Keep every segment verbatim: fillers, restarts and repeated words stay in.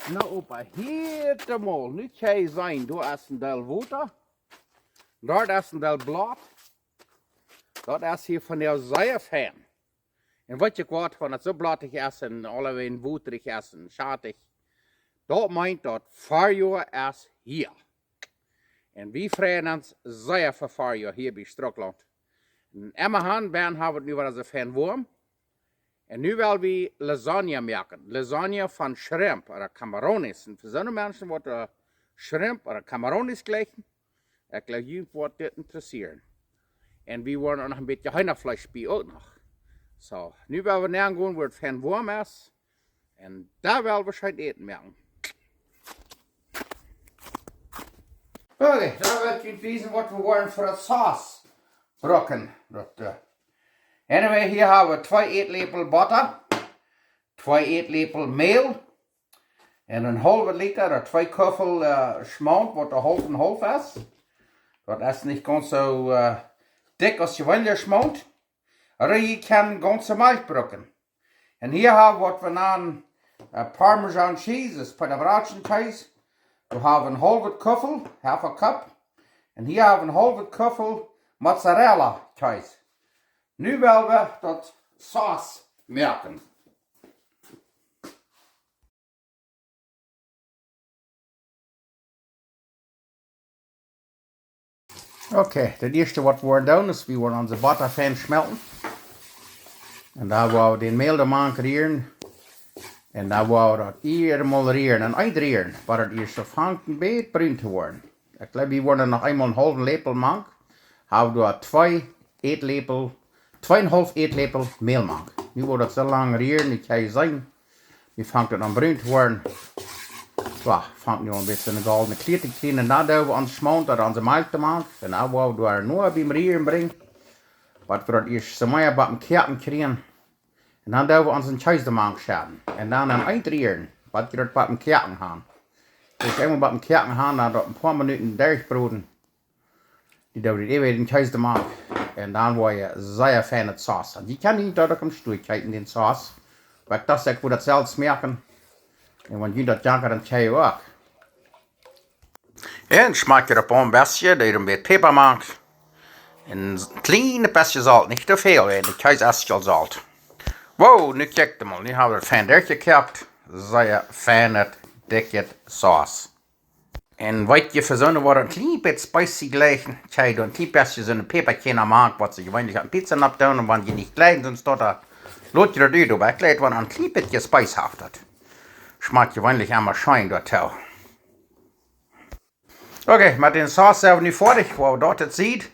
Nu, oba hia de Mol, nu kjenn jie seenen, doa es een Deel Wota, doa es een Deel Blott. Daut es hia von de sea fein. Un weet jie waut, wan et soo blottich es un aulawäajen wotich es un schatich, daut meent daut Farjoa es hia. Un wie freien ons sea fa Farjoa hia bie Strucklaunt. Un emma han, wie haben daut nu wada soo fein woam. Un nu well wie Lasagne moaken. Lasagne von Shrimp ooda Camarones. Un fa soone Menschen waut, äh, Shrimp ooda Camarones jlikjen, ekj jleew, junt woat dit intressieren. Un wie woaren uk noch een bät Heenafleesch bie uk noch. Soo, nu well wie nogonen, wua et fein woam es. Un doa well wie scheen Äten moaken. Okay, dan well ekj junt wiesen waut wie woaren fa de Sauce brucken. Daut, äh, anyway, hia haben wie twee Ätläpel Botta, twee Ätläpel Mäl un een haulwen Lita ooda twee Kuffel, äh, Schmaunt, waut doa haulf un haulf es. Daut es nich gaunz soo, äh, dikj aus jeweenlich Schmaunt. Ooda jie kjennen gaunze Malkj brucken. Un hia haben wie waut wie nanen, äh, Parmesan cheese, es Peetajbratschen Kjees. Wie haben een haulwen Kuffel, half a cup. Un hia haben wie een haulwen Kuffel Mozzarella Kjees. Nu well wie daut Sauce moaken. Okay, daut ieeschte waut wie woaren doonen es, wie woaren onse Botta fein schmelten. Un dan woa wie daut Mäl doamank rieren. Un dan woa wie daut hia mol rieren un enn rieren, bat daut ieescht soo fangt een bät brun to woaren. Ekj jleew, wie woaren noch eemol een haulwen Läpel mank. Haben wie doa twee Ätläpel, twee un haulf Ätläpel Mäl mank. Nu woa wie daut soo lang rieren, ekj kaun seenen, nu fangt et aun brun to woaren. Soo, fangt nu aun een bät een goldne Klia to kjrieen. Un dan doo wie ons Schmaunt ooda onse Malkj doamank. Un dan woa wie daut nu biem Rieren brinjen, bat wie daut ieescht soo mea bat em Koaken kjrieen. Un dan doo wie onsen Kjees doamank schedden. Un dan enn rieren, bat jie daut bat em Koaken han. Daut es eemol bat em Koaken han, dan daut een poa Minuten derchbroden. Dee doo wie äwa dän Kjees doamank. Un dan woa jie sea feine Sauce han. Jie kjennen daut uk em Stua kjeepen, dän Sauce. Oba ekj docht, ekj wudd daut selfst moaken. Un wan jie daut jankat, dan kjenn jie uk. Un schmakjt et opp een bät, doo een bät Päpa mank. Un een kjlien bät Solt, nich too väl, wiels de Kjees es aul solt. Wow, nu kjikjt mol, nu hab wie daut fein derchjekoakt. Sea feine, dikje Sauce. Un weet jie, fa soone waut een kjlien bät spicy jleichen, kjenn jie een kjlien bät soone Päpakjeen mank, waut see jeweenlich opp Pizza nopp doonen, un wan jie nich jleichen, dan stoot daut, lot jie daut ut, oba ekj jleich, wan een kjlien bät spicy haft daut. Schmakjt jeweenlich emma scheen doatoo. Okay, met dän Sauce sent wie nu foadich, woa wie daut ieescht seenen.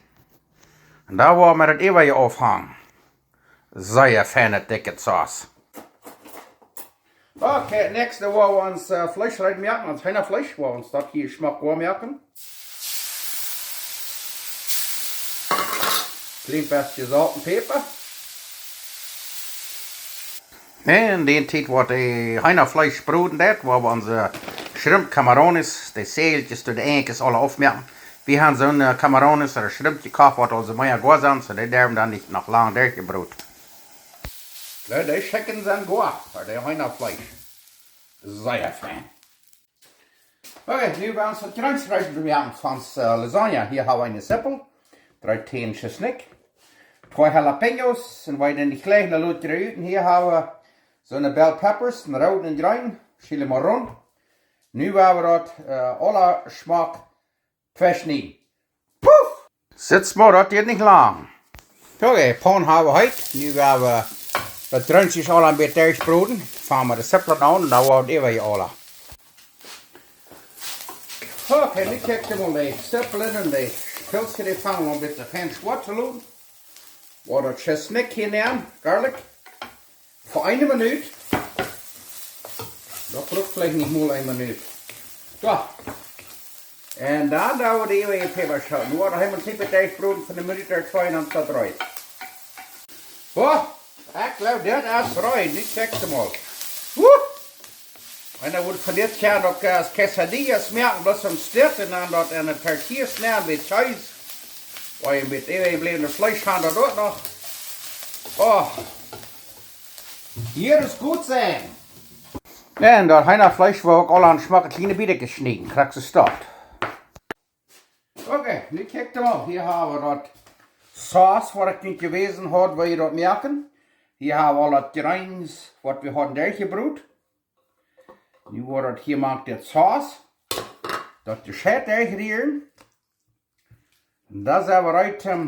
Un dan woa wie daut äwaje aufhangen. Sea feine, dikje Sauce. Okay, näakjst woa wie ons, äh, Fleesch reed moaken, ons Heenafleesch, woa wie ons daut hia schmock woam moaken. Kjlien bät Solt un Päpa. Un dee Tiet woat daut Heenafleesch broden, daut woa wie onse Shrimp Camarones, dee Säajelkjes, dee Enkjes aule aufmoaken. Wie haben soone, äh, Camarones ooda Shrimp jekoft, waut aul soo mea goa sent, soo dee derwen dan nich noch lang derchjebrot. Dee, dee Schekjen sent goa, fa dee Heenafleesch. Sea fein. Okay, nu woa wie ons waut Jreens reed moaken fa ons, äh, Lasagne. Hia hab wie eene Sippel, dree Tänen Tschesnikj, twee Jalapeños, un wan jie dee nich jleichen, dan lot jie daut ut. Un hia hab wie soone bell peppers, een root un een jreen, chile morrón. Nu woa wie daut, äh, aula schmock twischen. Puff! Sitst mau, daut diet nich lang. Okay, Paun hab wie heet. Nu woa wie daut Jreens aula een bät derchbroden. Fang wie de Sippel aun un dan woa wie äwaje aula. Okay, nu kjikjt mol, de Sippel un de Pilzkjes, dee fangen aul een bät fein schwoat to loten. Woa wie daut Tschesnikj hia nämen, garlic. Fa eene Minut. Daut brukt veleicht nich mol eene Minut. Soo. Un dan doo wie de äwaje Päpaschoten. Nu woat daut eemol een bät derchbroden fa eene Minut ooda twee un dan es daut reed. Soo, ekj jleew, dit es reed. Nu kjikjt mol. Woo! Un dan woat von dit kjenn uk, äh, quesadillas moaken, bloos soon Stekj un dan daut enne Tortillas nämen, bät Kjees. Woa jie een bät äwajebläwnet Fleesch han, daut uk noch. Oh. Hia es goot sennen. Un daut Heenafleesch woa ekj uk aul en schmocke kjliene Bietkjes schnieden, krakjt soo staut. Okay, nu kjikjt mol, hia hab wie daut Sauce, waut ekj junt jewäsen haud, woo jie daut moaken. Hia hab wie aul daut Jreens, waut wie hauden derchjebrot. Nu woa wie daut hia mank dit Sauce, daut Jescheit derchrieren. Un dan sent wie reed om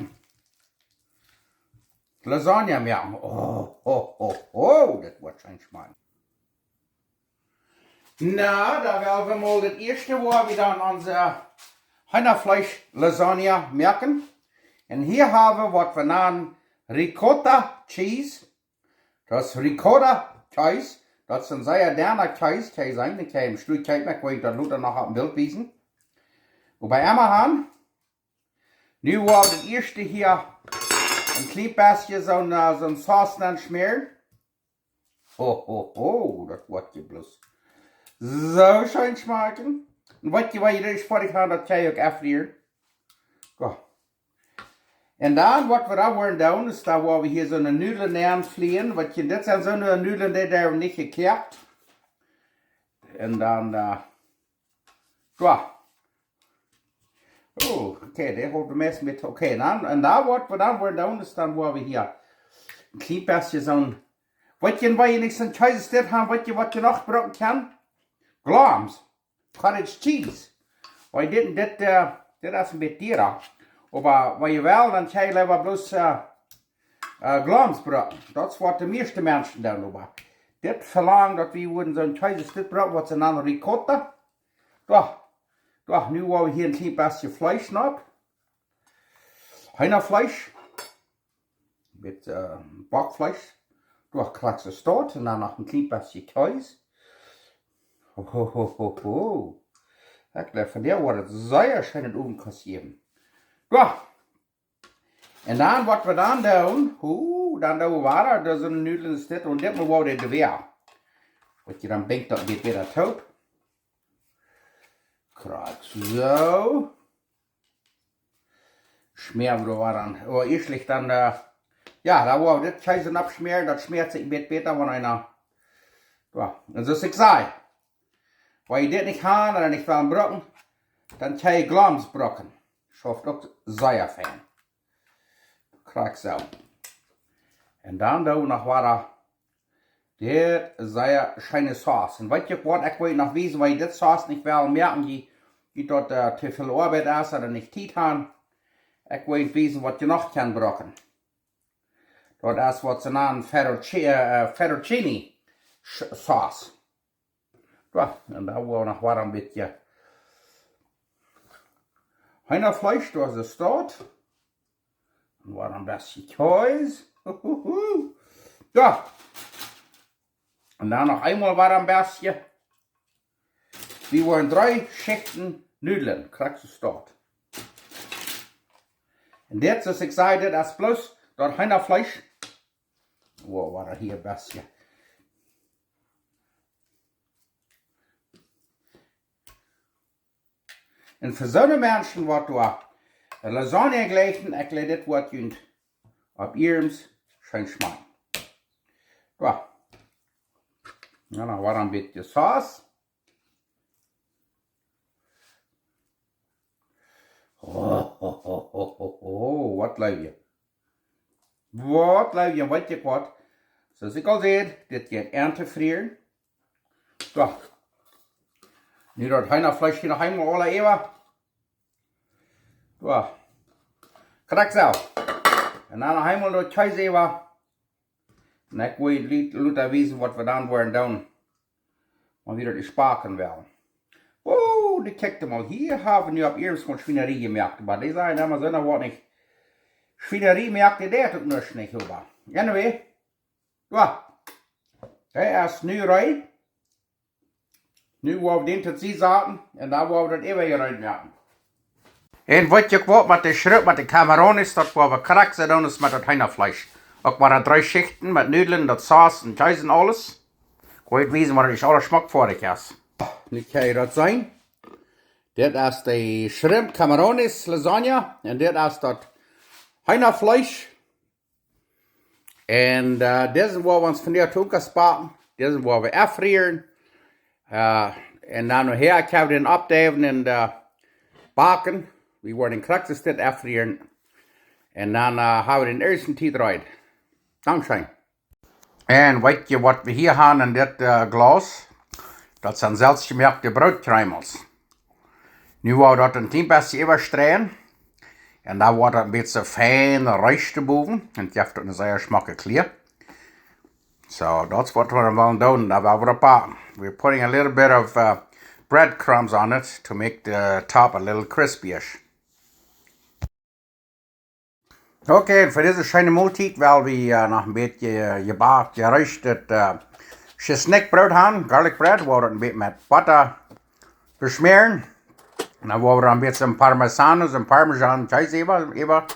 Lasagne moaken. Oh, ho, ho, ho, dit woat scheen schmakjen. Na, dan well wie mol daut ieeschte, woa wie dan onse Heenafleesch Lasagne moaken. Un hia hab wie waut wie nanen Ricotta Cheese. Daut es Ricotta Kjees. Daut es een sea denna Kjees, kjenn jie seenen, ekj hab am Stekj, kjikj mol, ekj woa junt daut lota noch opp een Bilt wiesen. Oba emma han, nu woa wie daut ieeschte hia een kjlien bät soon, äh, soon Sauce nenschmäaren. Ho, ho, ho, daut woat je bloos soo scheen schmakjen. Un waut jie, waut jie ieescht foadich han, daut kjenn jie uk aunrieren. Soo. Un dan, waut wie dan woaren doonen, es dan woa wie hia soone Nudlen nenflieen. Waut jie, dit sent soone Nudlen, dee, dee haben nich jekoakt. Un dan, äh, soo. Oh, okay, dee haud de meisten met. Okay, dan, un dan, waut wie dan woaren doonen, es dan woa wie hia een kjlien bät soon, waut jie, waut jie nich soon Kjees dit han, waut jie, waut jie noch brucken kjennen. Glomps. Cottage cheese. Wan jie dit, dit, äh, dit es een bät diera. Oba wan jie wellen, dan kjenn jie leewa bloos, äh, äh, Glomps brucken. Daut es waut de mieeschte Menschen doonen, oba dit velangt, daut wie wudden soon Kjees dit brucken, waut see nanen Ricotta. Doch, doch, nu woa wie hia een kjlien bät Fleesch nopp. Heenafleesch. Met, äh, Bockfleesch. Doch, krakjt soo staut. Un dan noch een kjlien bät Kjees. Ho, ho, ho, ho, ho. Ekj jleew, vondoag woat et sea scheen Owenkost jäwen. Doch. Un dan, waut wie dan doonen, hu, dan doo wie wada, daut sent Nudlen, es dit, un dit mol woa wie de Wea. Waut jie dan binjt daut dit wada toop. Krakjt soo. Schmäa wie doa wada aun. Oh, ieescht dan, äh, jo, dan woa wie dit Kjees oppschmäaren, daut schmäat sikj een bät bäta, wan eena, jo, un soo aus ekj säd, wan jie dit nich han ooda nich wellen brucken, dan kjenn jie Glomps brucken. Schauft uk sea fein. Krakjt soo. Un dan doo wie noch wada dit sea scheene Sauce. Un weet jie waut, ekj well noch wiesen, wan jie dit Sauce nich wellen moaken, jie, jie daut, äh, too väl Oabeit es ooda nich Tiet han. Ekj well junt wiesen, waut jie noch kjennen brucken. Daut es waut see nanen fettucci-, äh, fettuccine Sch-, Sauce. Jo, un dan woa wie noch wada een bät Heenafleesch, daut es daut. Un wada een bät Kjees. Uhuhu. Jo. Un dan noch eemol wada een bät. Wie woaren dree Schichten Nudlen, krakjt soo staut. Un dit, soo aus ekj säd, dit es bloos daut Heenafleesch. Woa wie wada hia een bät. Un fa soone Menschen waut doa Lasagne jleichen, ekj jleew dit woat junt opp iernst scheen schmakjen. Jo. Jo, dan wada een bät Sauce. Oh, oh, oh, oh, oh, oh, waut jleew jie? Waut jleew jie, weet jie waut? Soo aus ekj aul säd, dit jeit aun to frieren. Jo. Nu daut Heenafleesch hia noch eemol aula äwa. Jo. Krakjt soo. Un dan noch eemol daut Kjees äwa. Un ekj well junt lota wiesen, waut wie dan woaren doonen, wan wie daut nich spaken wellen. Oh, dee kjikjt mol. Hia hab wie nu opp iernst mol Schwienarie jemoakt. Oba dee sajen emma soo, waut nich Schwienarie moakt, dee deit uk nuscht nich, oba. Anyway. Jo. Hee es nu reed. Nu woa wie dän to Sied saten un dan woa wie daut äwa hia reed moaken. Un weet jie uk waut, met de Schrimp, met de Camarones, daut woa wie krakjt soo doonen aus met daut Heenafleesch. Uk met de dree Schichten, met Nudlen, daut Sauce un Kjees un aules. Ekj well wiesen, wan daut aula schmock foadich es. Nu kjenn jie daut seenen. Dit es de Schrimp Camarones Lasagne. Un dit es daut Heenafleesch. Un, äh, dise woa wie ons vondoag uk spaken. Dise woa wie aunrieren. Äh, un dan nohäa kjenn wie dän oppdeiwen un, äh, backen. Wie woaren dän krakjt dit effrieren. Un dan, äh, hab wie dän ieeschten Tiet reed. Dankscheen. Un weet jie waut wie hia haben en dit, äh, Glaus? Daut sent selfstjemoakte Brootkjreemels. Nu woa wie daut een kjlien bät äwastrieejen. Un dan woat daut een bät fein reesch bowen. Un jeft daut eene sea schmocke Klia. So, daut es waut wie wellen doonen. Dan woa wie daut backen. We're putting a little bit of, uh, breadcrumbs on it to make the top a little crispyish. Okay, un fa dise scheene Moltiet well wie, äh, noch een bät jebackt, jereeschtet, äh, Schisnikjbroot haben, garlic bread, woa wie daut een bät met Botta beschmäaren. Un dan woa wie doa een bät Parmesano, een Parmesan Kjees äwa, äwa,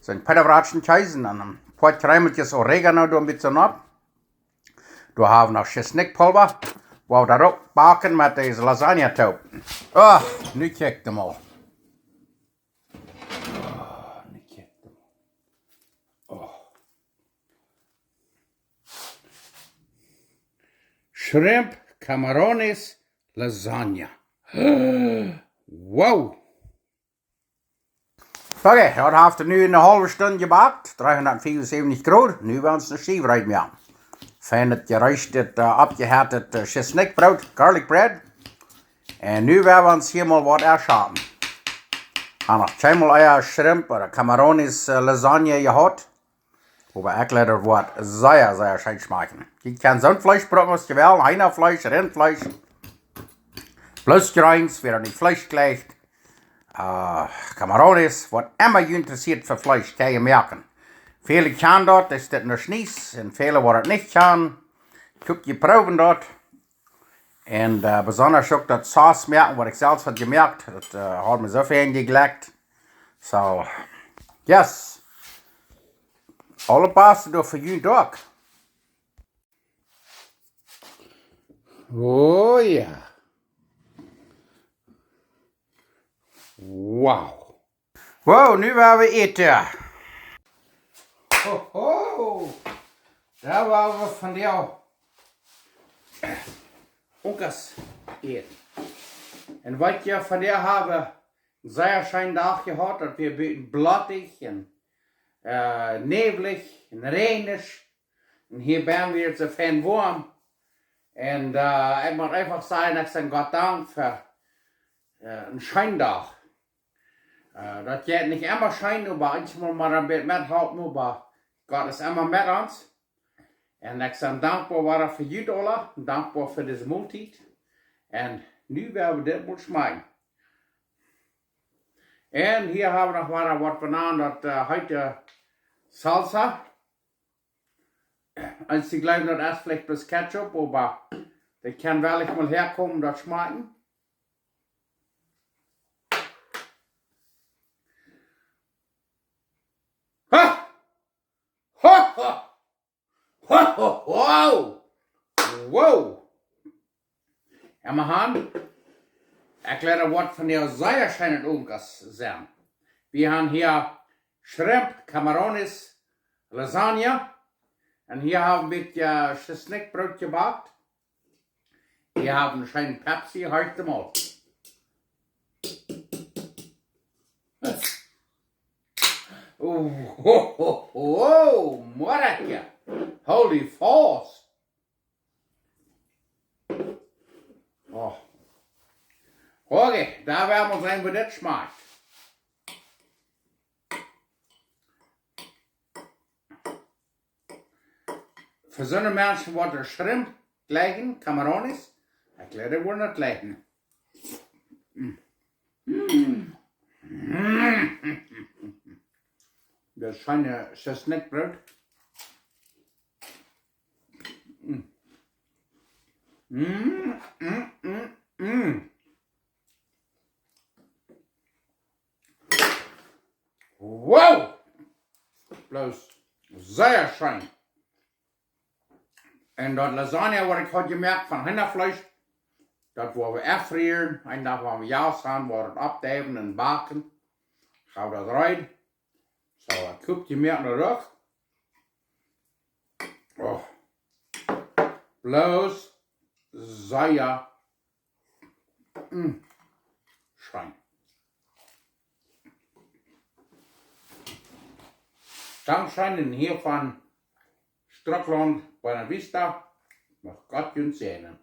soon Piedaschwarzkjees, un dan een poa Kjreemelkjes Oregano doa een bät opp. Doa hab wie noch Schisnikjpulwa, woa wie daut uk backen met dise Lasagne toop. Ah, nu kjikjt mol. Oh, nu kjikjt mol. Oh. Shrimp, camarones, lasagna. Wow. Okay, daut haft nu eene haulwe Stund jebackt, dreehundatveeaunsäwentich Grod. Nu woa wie ons eene Schiew reed moaken. Feinet jereeschtet, äh, oppjehittet, äh, Schisnikjbroot, garlic bread. Un nu woa wie ons hia mol waut ieescht haben. Hab noch kjeenmol ea Shrimp ooda Camarones, äh, Lasagne jehaut. Oba ekj jleew daut woat sea, sea scheen schmakjen. Jie kjennen soon Fleesch brucken aus jie wellen, Heenafleesch, Rintfleesch. Bloos Jreens, wäa nich Fleesch jlikjt. Äh, Camarones, waut emma junt interessieet fa Fleesch, kjenn jie moaken. Väle kjanen daut, es dit noch nich, un väle woaren daut nich kjanen. Kjikjt, jie proowen daut. Un, äh, besonda uk daut Sauce moaken, waut ekj selfst haud jemoakt. Daut, äh, haud mie soo väl jejlekjt. So, yes. Aule Baste doa fa junt uk. Oh jo. Wow. Wow, nu woa wie äten. Ho, ho. Doa woa wie vondoag Unkas äten. Un waut jie vondoag haben, sea scheenen Dach jehaut, daut wia buten blottich un, äh, näwlich un räajnisch. Un hia benne wia et soo fein woam. Un, äh, ekj mott eefach sajen, ekj saj Gott Dank fa, äh, een scheenen Dach. Äh, daut jeit nich emma scheen, oba eenjemol mott eena een bät methalpen, oba Gott es emma met ons. Un ekj sie dankboa wada fa junt aula, dankboa fa dise Moltiet. Un nu woa wie dit mol schmakjen. Un hia hab wie noch wada waut Bananen, daut, äh, heet, äh, Salsa. Eenje jleewen, daut es veleicht bloos Ketchup, oba daut kaun wellich mol häakomen, daut schmakjen. Ha! Ho, ho! Ho, ho, ho! Wow! Un wie haben, ekj jleew, waut vondoag sea scheen Unkas sent. Wie haben hia Shrimp, Camarones, Lasagne. Un hia hab wie een bät, äh, Schisnikjbroot jebackt. Wie haben scheen Pepsi, horcht mol. Oh, ho, ho, ho, Morrakje. Holy Faust. Oh. Okay, doa woa wie seenen, woo dit schmakjt. Fa soone Menschen waut de Shrimp jlikjen, Camarones, ekj jleew, dee woaren daut jlikjen. Mm. Mm. Daut scheene Schisnikjbroot. Mm. Mm, mm, mm, mm. Wow! Bloos sea scheen. Un daut Lasagne, waut ekj haud jemoakt von Hinjafleesch, daut woa wie effrieren. Een Dach, wan wie Jast haben, woa wie daut oppdeiwen un backen. Ekj hab daut reed. So, ekj hoop, jie moakjen daut uk. Oh. Bloos sea Scheen. Dankscheen, un hia von Strucklaunt, Buena Vista. Mucht Gott junt säajnen.